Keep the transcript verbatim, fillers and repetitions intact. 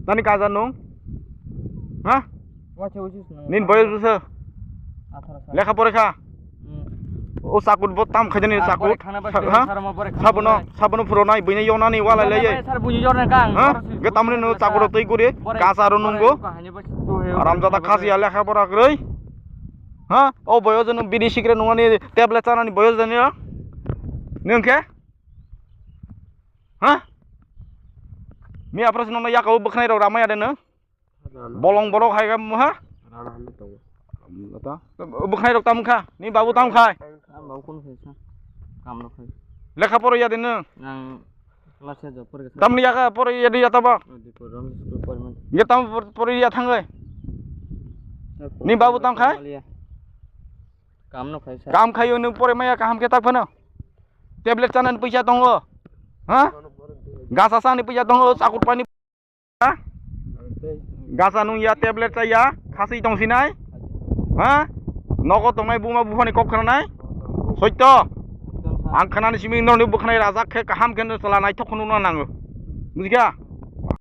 Nani kaja nung? Ha? Wacha usis nung. Nin boyos busa? Atharo sal. Lekha pore kha? Hmm. O chakut bo tam khaidani. Ah, chakut. Bore khana ba. Ha? Sar mo bore khana. Sabono, ba. Sabono phuro nai, buini yonani walai lai. Sar buini yorna kang. Ha? Ge tamni no chakut tei guri, bore, kacha ro nunggo. Bore kahani ba tu he. Aram jata khasi ya lekha pora kroi. Ha? O boyos no bidi sikre nungani tablet chanani boyos jani. Nung khe? Ha? Mi apra sino na yakau bwkhnai rok ramai ade no. Bolong borok hai ga muha. Rana hanu tongo. Lata. Bwkhnai rok tam kha. Ni babu tam khai. Ang babu kun khai sa. Kam rok khai. Lekha poro ya de no. Ang class eight job pore. Tam ni yaka poro ya de ya taba. Di poro school pore man. Ye tam poro ya thangai. Ni babu tam khai. Kam no khai sa. Kam khayo no pore maya kaham khe tak phano. Tablet chanan puisa tongo. Ha? Gasa sani puisa tongo, chakut pani. Ha? Gasa nung ya, tablet cha ya, khasi tong sinai. Ha? Nogo tongnai buma buphani kok khranai. Soito. Ang khanani simi norni bwkhanai rajak khe kaham khe no chwla naithok khunu no nango. Bujikha?